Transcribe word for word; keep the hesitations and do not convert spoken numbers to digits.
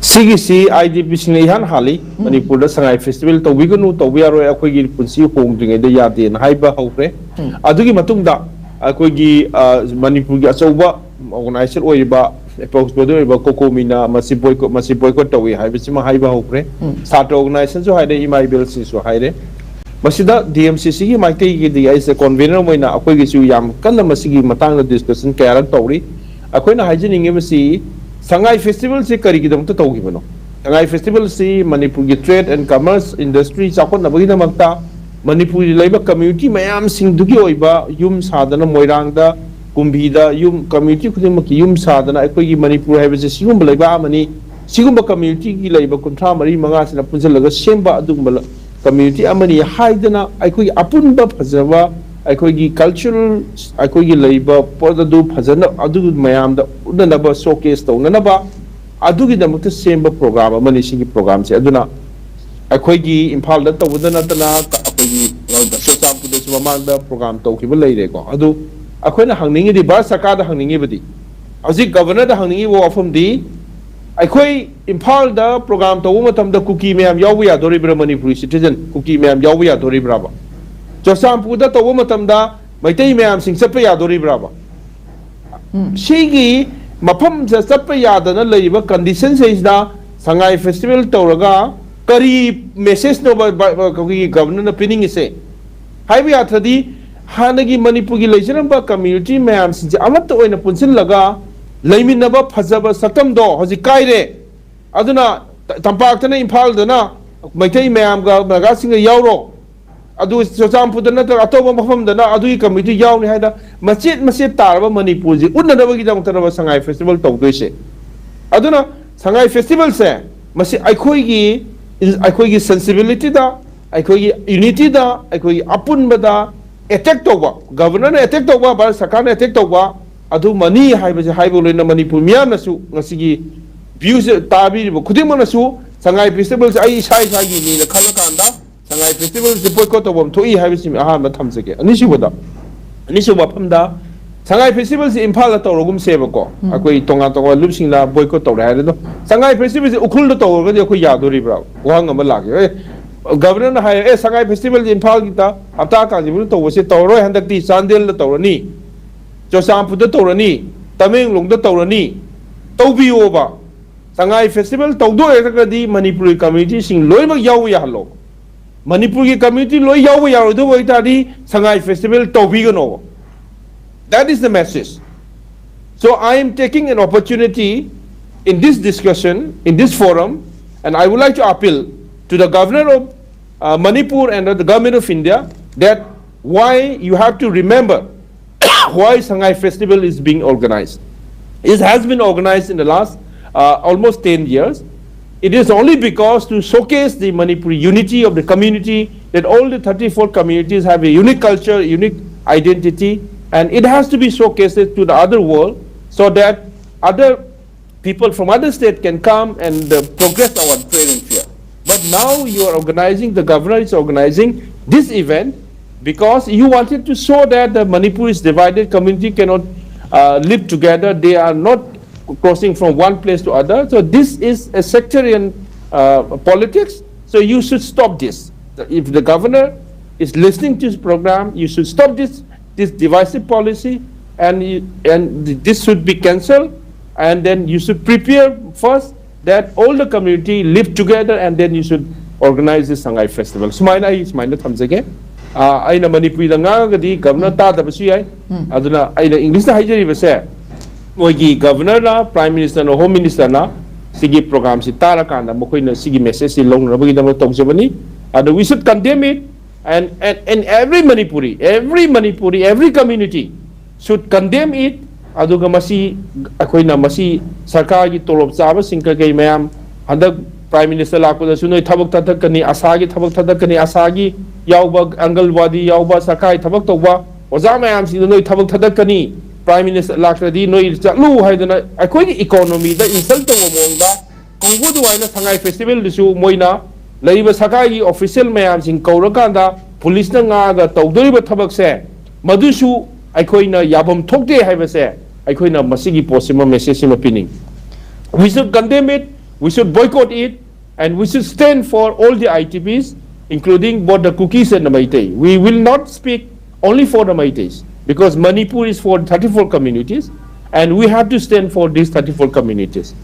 ꯁꯤꯒꯤꯁꯤ I D ꯄꯤꯁꯤꯡꯅ ꯏꯍꯥꯟ ꯍꯥꯜꯂꯤ꯫ ꯃꯅꯤꯄꯨꯔꯗ ꯁꯉꯥꯏ ꯐꯦꯁꯇꯤꯚꯦꯜ ꯇꯧꯕꯤꯒꯅꯨ, ꯇꯧꯕ ꯌꯥꯔꯣꯏ, ꯑꯩꯈꯣꯏꯒꯤ ꯄꯨꯟꯁꯤ ꯍꯣꯡꯗ꯭ꯔꯤꯉꯩꯗ ꯌꯥꯗꯦꯅ ꯍꯥꯏꯕ ꯍꯧꯈ꯭ꯔꯦ꯫ ꯑꯗꯨꯒꯤ ꯃꯇꯨꯡꯗ ꯑꯩꯈꯣꯏꯒꯤ, ꯑ, ꯃꯅꯤꯄꯨꯔꯒꯤ ꯑꯆꯧꯕ ꯑꯣꯔꯒꯅꯥꯏꯖꯔ ꯑꯣꯏꯔꯤꯕ, ꯑꯦꯄꯣꯛꯁ ꯕꯣꯗꯤ ꯑꯣꯏꯔꯤꯕ ꯀꯣꯀꯣꯃꯤꯅ ꯃꯁꯤ ꯕꯣꯏꯀꯣꯠ, ꯃꯁꯤ ꯕꯣꯏꯀꯣꯠ ꯇꯧꯏ ꯍꯥꯏꯕꯁꯤꯃ ꯍꯥꯏꯕ ꯍꯧꯈ꯭ꯔꯦ꯫ ꯁꯥꯇ꯭ꯔ ꯑꯣꯔꯒꯅꯥꯏꯖꯦꯁꯟꯁꯨ ꯍꯥꯏꯔꯦ, ꯏꯃꯥ ꯏꯕꯦꯜꯁꯤꯡꯁꯨ ꯍꯥꯏꯔꯦ꯫ ꯃꯁꯤꯗ ꯗꯤ ꯑꯦꯝ ꯁꯤ ꯁꯤꯒꯤ ꯃꯥꯏꯀꯩꯒꯤꯗꯤ ꯑꯩꯁꯦ ꯀꯣꯟꯚꯦꯅꯔ ꯑꯃ ꯑꯣꯏꯅ ꯑꯩꯈꯣꯏꯒꯤꯁꯨ ꯌꯥꯝ ꯀꯟꯅ ꯃꯁꯤꯒꯤ ꯃꯇꯥꯡꯗ ꯗꯤꯁꯀꯁꯟ ꯀꯌꯥꯔꯛ ꯇꯧꯔꯤ꯫ ꯑꯩꯈꯣꯏꯅ ꯍꯥꯏꯖꯅꯤꯡꯉꯤꯕꯁꯤ, ꯁꯉꯥꯏ ꯐꯦꯁꯇꯤꯚꯦꯜꯁꯤ ꯀꯔꯤꯒꯤꯗꯃꯛꯇ ꯇꯧꯈꯤꯕꯅꯣ? ꯁꯉꯥꯏ ꯐꯦꯁꯇꯤꯚꯦꯜꯁꯤ ꯃꯅꯤꯄꯨꯔꯒꯤ ꯇ꯭ꯔꯦꯗ ꯑꯦꯟ ꯀꯃꯔꯁ ꯏꯟꯗꯁꯇ꯭ꯔꯤ ꯆꯥꯎꯈꯠꯅꯕꯒꯤꯗꯃꯛꯇ, ꯃꯅꯤꯄꯨꯔꯒꯤ ꯂꯩꯕ ꯀꯝꯃ꯭ꯌꯨꯅꯤꯇꯤ ꯃꯌꯥꯝꯁꯤꯡꯗꯨꯒꯤ ꯑꯣꯏꯕ ꯌꯨꯝ ꯁꯥꯗꯅ, ꯃꯣꯏꯔꯥꯡꯗ, ꯀꯨꯝꯕꯤꯗ ꯌꯨꯝ, ꯀꯝꯃ꯭ꯌꯨꯅꯤꯇꯤ ꯈꯨꯗꯤꯡꯃꯛꯀꯤ ꯌꯨꯝ ꯁꯥꯗꯅ, ꯑꯩꯈꯣꯏꯒꯤ ꯃꯅꯤꯄꯨꯔ ꯍꯥꯏꯕꯁꯦ ꯁꯤꯒꯨꯝꯕ ꯂꯩꯕꯥꯛ ꯑꯃꯅꯤ, ꯁꯤꯒꯨꯝꯕ ꯀꯝꯃ꯭ꯌꯨꯅꯤꯇꯤꯒꯤ ꯂꯩꯕ ꯀꯨꯟꯊ꯭ꯔꯥ ꯃꯔꯤ ꯃꯉꯥꯁꯤꯅ ꯄꯨꯟꯁꯤꯜꯂꯒ ꯁꯦꯝꯕ ꯑꯗꯨꯒꯨꯝꯕ ꯂ-, ꯀꯝꯃ꯭ꯌꯨꯅꯤꯇꯤ ꯑꯃꯅꯤ ꯍꯥꯏꯗꯅ, ꯑꯩꯈꯣꯏꯒꯤ ꯑꯄꯨꯟꯕ ꯐꯖꯕ, ꯑꯩꯈꯣꯏꯒꯤ ꯀꯜꯆꯔꯦꯜ, ꯑꯩꯈꯣꯏꯒꯤ ꯂꯩꯕ ꯄꯣꯠ ꯑꯗꯨ ꯐꯖꯅ, ꯑꯗꯨ ꯃꯌꯥꯝꯗ ꯎꯠꯅꯅꯕ, ꯁꯣꯀꯦꯁ ꯇꯧꯅꯅꯕ, ꯑꯗꯨꯒꯤꯗꯃꯛꯇ ꯁꯦꯝꯕ ꯄ꯭ꯔꯣꯒ꯭ꯔꯥꯝ ꯑꯃꯅꯤ ꯁꯤꯒꯤ ꯄ꯭ꯔꯣꯒ꯭ꯔꯥꯝꯁꯦ꯫ ꯑꯗꯨꯅ ꯑꯩꯈꯣꯏꯒꯤ ꯏꯝꯐꯥꯜꯗ ꯇꯧꯕꯗ ꯅꯠꯇꯅ, ꯑꯩꯈꯣꯏꯒꯤ ꯆꯨꯔꯆꯥꯟꯄꯨꯔꯗꯁꯨ ꯃꯃꯥꯡꯗ ꯄ꯭ꯔꯣꯒ꯭ꯔꯥꯝ ꯇꯧꯈꯤꯕ ꯂꯩꯔꯦꯀꯣ꯫ ꯑꯗꯨ ꯑꯩꯈꯣꯏꯅ ꯍꯪꯅꯤꯡꯉꯤꯗꯤ, ꯚꯥꯔꯠ ꯁꯔꯀꯥꯔꯗ ꯍꯪꯅꯤꯡꯉꯤꯕꯗꯤ, ꯍꯧꯖꯤꯛ ꯒꯚꯔꯅꯔꯗ ꯍꯪꯅꯤꯡꯉꯤꯕ ꯋꯥꯐꯝꯗꯤ, ꯑꯩꯈꯣꯏ ꯏꯝꯐꯥꯜꯗ ꯄ꯭ꯔꯣꯒ꯭ꯔꯥꯝ ꯇꯧꯕ ꯃꯇꯝꯗ ꯀꯨꯀꯤ ꯃꯌꯥꯝ ꯌꯥꯎꯕ ꯌꯥꯗꯣꯔꯤꯕ꯭ꯔꯥ? ꯃꯅꯤꯄꯨꯔꯤ ꯁꯤꯇꯤꯖꯟ ꯀꯨꯀꯤ ꯃꯌꯥꯝ ꯌꯥꯎꯕ ꯌꯥꯗꯣꯔꯤꯕ꯭ꯔꯥꯕ? ꯆꯨꯔꯆꯥꯟꯄꯨꯔꯗ ꯇꯧꯕ ꯃꯇꯝꯗ ꯃꯩꯇꯩ ꯃꯌꯥꯝꯁꯤꯡ ꯆꯠꯄ ꯌꯥꯗꯣꯔꯤꯕ꯭ꯔꯥꯕ? ꯁꯤꯒꯤ ꯃꯐꯝꯁꯤꯗ ꯆꯠꯄ ꯌꯥꯗꯅ ꯂꯩꯔꯤꯕ ꯀꯟꯗꯤꯁꯟꯁꯤꯗꯩꯁꯤꯗ ꯁꯉꯥꯏ ꯐꯦꯁꯇꯤꯚꯦꯜ ꯇꯧꯔꯒ ꯀꯔꯤ ꯃꯦꯁꯦꯖꯅꯣꯕ ꯕ-, ꯕ-, ꯑꯩꯈꯣꯏꯒꯤ ꯒꯚꯔꯅꯔꯅ ꯄꯤꯅꯤꯡꯉꯤꯁꯦ? ꯍꯥꯏꯕ ꯌꯥꯗ꯭ꯔꯗꯤ, ꯍꯥꯟꯅꯒꯤ ꯃꯅꯤꯄꯨꯔꯒꯤ ꯂꯩꯖꯔꯝꯕ ꯀꯝꯃ꯭ꯌꯨꯅꯤꯇꯤ ꯃꯌꯥꯝꯁꯤꯡꯁꯦ ꯑꯃꯠꯇ ꯑꯣꯏꯅ ꯄꯨꯟꯁꯤꯜꯂꯒ ꯂꯩꯃꯤꯟꯅꯕ ꯐꯖꯕ ꯁꯛꯇꯝꯗꯣ ꯍꯧꯖꯤꯛ ꯀꯥꯏꯔꯦ꯫ ꯑꯗꯨꯅ ꯇ-, ꯇꯝꯄꯥꯛꯇꯅ, ꯏꯝꯐꯥꯜꯗꯅ ꯃꯩꯇꯩ ꯃꯌꯥꯝꯒ ꯅꯥꯒꯥꯁꯤꯡꯒ ꯌꯥꯎꯔꯣ, ꯑꯗꯨ ꯆꯨꯔꯆꯥꯟꯄꯨꯔꯗ ꯅꯠꯇ꯭ꯔꯒ ꯑꯇꯣꯞꯄ ꯃꯐꯝꯗꯅ ꯑꯗꯨꯒꯤ ꯀꯝꯃ꯭ꯌꯨꯅꯤꯇꯤ ꯌꯥꯎꯅꯤ ꯍꯥꯏꯅ ꯃꯆꯦꯠ ꯃꯆꯦꯠ ꯇꯥꯔꯕ ꯃꯅꯤꯄꯨꯔꯁꯤ ꯎꯠꯅꯅꯕꯒꯤꯗꯃꯛꯇꯅꯦꯕ ꯁꯉꯥꯏ ꯐꯦꯁꯇꯤꯚꯦꯜ ꯇꯧꯗꯣꯏꯁꯦ꯫ ꯑꯗꯨꯅ ꯁꯉꯥꯏ ꯐꯦꯁꯇꯤꯚꯦꯜꯁꯦ, ꯃꯁꯤ ꯑꯩꯈꯣꯏꯒꯤ, ꯑꯩꯈꯣꯏꯒꯤ ꯁꯦꯟꯁꯤꯕꯤꯂꯤꯇꯤꯗ, ꯑꯩꯈꯣꯏꯒꯤ ꯌꯨꯅꯤꯇꯤꯗ, ꯑꯩꯈꯣꯏꯒꯤ ꯑꯄꯨꯟꯕꯗ ꯑꯦꯇꯦꯛ ꯇꯧꯕ, ꯒꯚꯔꯅꯔꯅ ꯑꯦꯇꯦꯛ ꯇꯧꯕ, ꯚꯥꯔꯠ ꯁꯔꯀꯥꯔꯅ ꯑꯦꯇꯦꯛ ꯇꯧꯕ, ꯑꯗꯨꯃꯅꯤ ꯍꯥꯏꯕꯁꯦ ꯍꯥꯏꯕ ꯂꯣꯏꯅ ꯃꯅꯤꯄꯨꯔ ꯃꯤꯌꯥꯝꯅꯁꯨ, ꯉꯁꯤꯒꯤ ꯚ꯭ꯌꯨꯁꯦ ꯇꯥꯕꯤꯔꯤꯕ ꯈꯨꯗꯤꯡꯃꯛꯅꯁꯨ ꯁꯉꯥꯏ ꯐꯦꯁꯇꯤꯚꯦꯜꯁꯦ ꯑꯩ ꯏꯁꯥ ꯏꯁꯥꯒꯤꯅꯦꯅ ꯈꯜꯂꯀꯥꯟꯗ ꯁꯉꯥꯏ ꯐꯦꯁꯇꯤꯚꯦꯜꯁꯦ ꯕꯣꯏꯀꯣꯠ ꯇꯧꯐꯝ ꯊꯣꯛꯏ ꯍꯥꯏꯕꯁꯤ ꯑꯍꯥꯟꯕ ꯊꯝꯖꯒꯦ꯫ ꯑꯅꯤꯁꯨꯕꯗ, ꯑꯅꯤꯁꯨꯕ ꯋꯥꯐꯝꯗ, ꯁꯉꯥꯏ ꯐꯦꯁꯇꯤꯚꯦꯜꯁꯤ ꯏꯝꯐꯥꯜꯗ ꯇꯧꯔꯒꯨꯝꯁꯦꯕꯀꯣ, ꯑꯩꯈꯣꯏ ꯇꯣꯉꯥꯟ ꯇꯣꯉꯥꯟꯕ ꯂꯨꯞꯁꯤꯡꯅ ꯕꯣꯏꯀꯣꯠ ꯇꯧꯔꯦ ꯍꯥꯏꯔꯦ ꯑꯗꯣ, ꯁꯉꯥꯏ ꯐꯦꯁꯇꯤꯚꯦꯜꯁꯤ ꯎꯈ꯭ꯔꯨꯜꯗ ꯇꯧꯔꯒꯗꯤ ꯑꯩꯈꯣꯏ ꯌꯥꯗꯣꯔꯤꯕ꯭ꯔꯥ? ꯋꯥꯍꯪ ꯑꯃ ꯂꯥꯛꯀꯦ꯫ ꯑꯦ, ꯒꯚꯔꯅꯔꯅ ꯍꯥꯏꯔꯦ, "ꯑꯦ, ꯁꯉꯥꯏ ꯐꯦꯁꯇꯤꯚꯦꯜꯁꯤ ꯏꯝꯐꯥꯜꯒꯤꯗ ꯍꯞꯇꯥ ꯀꯥꯡꯖꯩꯕꯨꯡꯗ ꯇꯧꯕꯁꯦ ꯇꯧꯔꯔꯣꯏ, ꯍꯟꯗꯛꯇꯤ ꯆꯥꯟꯗꯦꯜꯗ ꯇꯧꯔꯅꯤ, ꯆꯨꯔꯆꯥꯟꯄꯨꯔꯗ ꯇꯧꯔꯅꯤ, ꯇꯃꯦꯡꯂꯣꯡꯗ ꯇꯧꯔꯅꯤ", ꯇꯧꯕꯤꯌꯣꯕ꯫ ꯁꯉꯥꯏ ꯐꯦꯁꯇꯤꯚꯦꯜ ꯇꯧꯗꯣꯏꯔꯒꯗꯤ ꯃꯅꯤꯄꯨꯔꯒꯤ ꯀꯝꯃ꯭ꯌꯨꯅꯤꯇꯤꯁꯤꯡ ꯂꯣꯏꯅꯃꯛ ꯌꯥꯎꯕ ꯌꯥꯍꯜꯂꯣ꯫ ꯃꯅꯤꯄꯨꯔꯒꯤ ꯀꯝꯃ꯭ꯌꯨꯅꯤꯇꯤ ꯂꯣꯏ ꯌꯥꯎꯕ ꯌꯥꯔꯣꯏꯗꯕ ꯑꯣꯏꯇꯥꯔꯗꯤ ꯁꯉꯥꯏ festival ꯇꯧꯕꯤꯒꯅꯣꯕ꯫ That is the message. So I am taking an opportunity in this discussion, in this forum, and I would like to appeal to the governor of uh, Manipur and the government of India that why you have to remember why Sangai Festival is being organized. It has been organized in the last uh, almost ten years. It is only because to showcase the Manipuri unity of the community, that all the thirty-four communities have a unique culture, unique identity, and it has to be showcased to the other world so that other people from other state can come and uh, progress our trade and fair. But now you are organizing, the governor is organizing this event because you wanted to show that the Manipur is divided, community cannot uh, live together, they are not crossing from one place to other. So this is a sectarian uh, politics. So you should stop this. If the governor is listening to this program, you should stop this, this divisive policy, and, you- and this should be cancelled. And then you should prepare first that all the community live together, and then you should organize this Sangai festival. ꯁꯨꯃꯥꯏꯅ ꯑꯩ ꯁꯨꯃꯥꯏꯅ ꯊꯝꯖꯒꯦ꯫ ꯑꯥ, ꯑꯩꯅ ꯃꯅꯤꯄꯨꯔꯤꯗ ꯉꯥꯡꯉꯒꯗꯤ governor ꯇꯥꯗꯕꯁꯨ ꯌꯥꯏ꯫ ꯑꯗꯨꯅ ꯑꯩꯅ ꯏꯪꯂꯤꯁꯇ ꯍꯥꯏꯖꯔꯤꯕꯁꯦ, ꯃꯣꯏꯒꯤ ꯒꯚꯔꯅꯔꯅ, ꯄ꯭ꯔꯥꯏꯝ ꯃꯤꯅꯤꯁꯇꯔꯅ, ꯍꯣꯝ ꯃꯤꯅꯤꯁꯇꯔꯅ ꯁꯤꯒꯤ ꯄ꯭ꯔꯣꯒ꯭ꯔꯥꯝꯁꯤ ꯇꯥꯔꯀꯥꯟꯗ ꯃꯈꯣꯏꯅ ꯁꯤꯒꯤ ꯃꯦꯁꯦꯖꯁꯤ ꯂꯧꯅꯅꯕꯒꯤꯗꯃꯛ ꯇꯧꯖꯕꯅꯤ꯫ ꯑꯗꯣ we should condemn it, and, and, and every Manipuri, every Manipuri, every community should condemn it. ꯑꯗꯨꯒ ꯃꯁꯤ, ꯑꯩꯈꯣꯏꯅ ꯃꯁꯤ ꯁꯔꯀꯥꯔꯒꯤ ꯇꯣꯂꯣꯞ ꯆꯥꯕꯁꯤꯡ ꯀꯩꯀꯩ ꯃꯌꯥꯝ, ꯍꯟꯗꯛ ꯄ꯭ꯔꯥꯏꯝ ꯃꯤꯅꯤꯁꯇꯔ ꯂꯥꯛꯄꯗꯁꯨ ꯅꯣꯏ ꯊꯕꯛ ꯊꯥꯗꯛꯀꯅꯤ, ꯑꯁꯥꯒꯤ ꯊꯕꯛ ꯊꯥꯗꯛꯀꯅꯤ, ꯑꯁꯥꯒꯤ ꯌꯥꯎꯕ, ꯑꯪꯒꯜꯋꯥꯗꯤ ꯌꯥꯎꯕ, ꯁꯔꯀꯥꯔꯒꯤ ꯊꯕꯛ ꯇꯧꯕ ꯑꯣꯖꯥ ꯃꯌꯥꯝꯁꯤꯡꯗꯣ ꯅꯣꯏ ꯊꯕꯛ ꯊꯥꯗꯛꯀꯅꯤ, ꯄ꯭ꯔꯥꯏꯝ ꯃꯤꯅꯤꯁꯇꯔ ꯂꯥꯛꯇ꯭ꯔꯗꯤ ꯅꯣꯏ ꯆꯠꯂꯨ ꯍꯥꯏꯗꯅ ꯑꯩꯈꯣꯏꯒꯤ ꯏꯀꯣꯅꯣꯃꯤꯗ ꯏꯟꯁꯜ ꯇꯧꯕ ꯃꯑꯣꯡꯗ ꯀꯧꯕ ꯑꯗꯨꯃꯥꯏꯅ ꯁꯉꯥꯏ ꯐꯦꯁꯇꯤꯚꯦꯜꯗꯨꯁꯨ ꯃꯣꯏꯅ ꯂꯩꯔꯤꯕ ꯁꯔꯀꯥꯔꯒꯤ ꯑꯣꯐꯤꯁꯤꯌꯦꯜ ꯃꯌꯥꯝꯁꯤꯡ ꯀꯧꯔꯀꯥꯟꯗ ꯄꯨꯂꯤꯁꯅ ꯉꯥꯛꯑꯒ ꯇꯧꯗꯣꯔꯤꯕ ꯊꯕꯛꯁꯦ, ꯃꯗꯨꯁꯨ ꯑꯩꯈꯣꯏꯅ ꯌꯥꯐꯝ ꯊꯣꯛꯇꯦ ꯍꯥꯏꯕꯁꯦ ꯑꯩꯈꯣꯏꯅ ꯃꯁꯤꯒꯤ ꯄꯣꯠꯁꯤꯃ message ꯁꯤꯃ ꯄꯤꯅꯤꯡꯏ꯫ We should condemn it, we should boycott it, and we should stand for all the I T Ps, including both the Kukis and the Meitei. We will not speak only for the Meiteis, because Manipur is for thirty-four communities, and we have to stand for these thirty-four communities.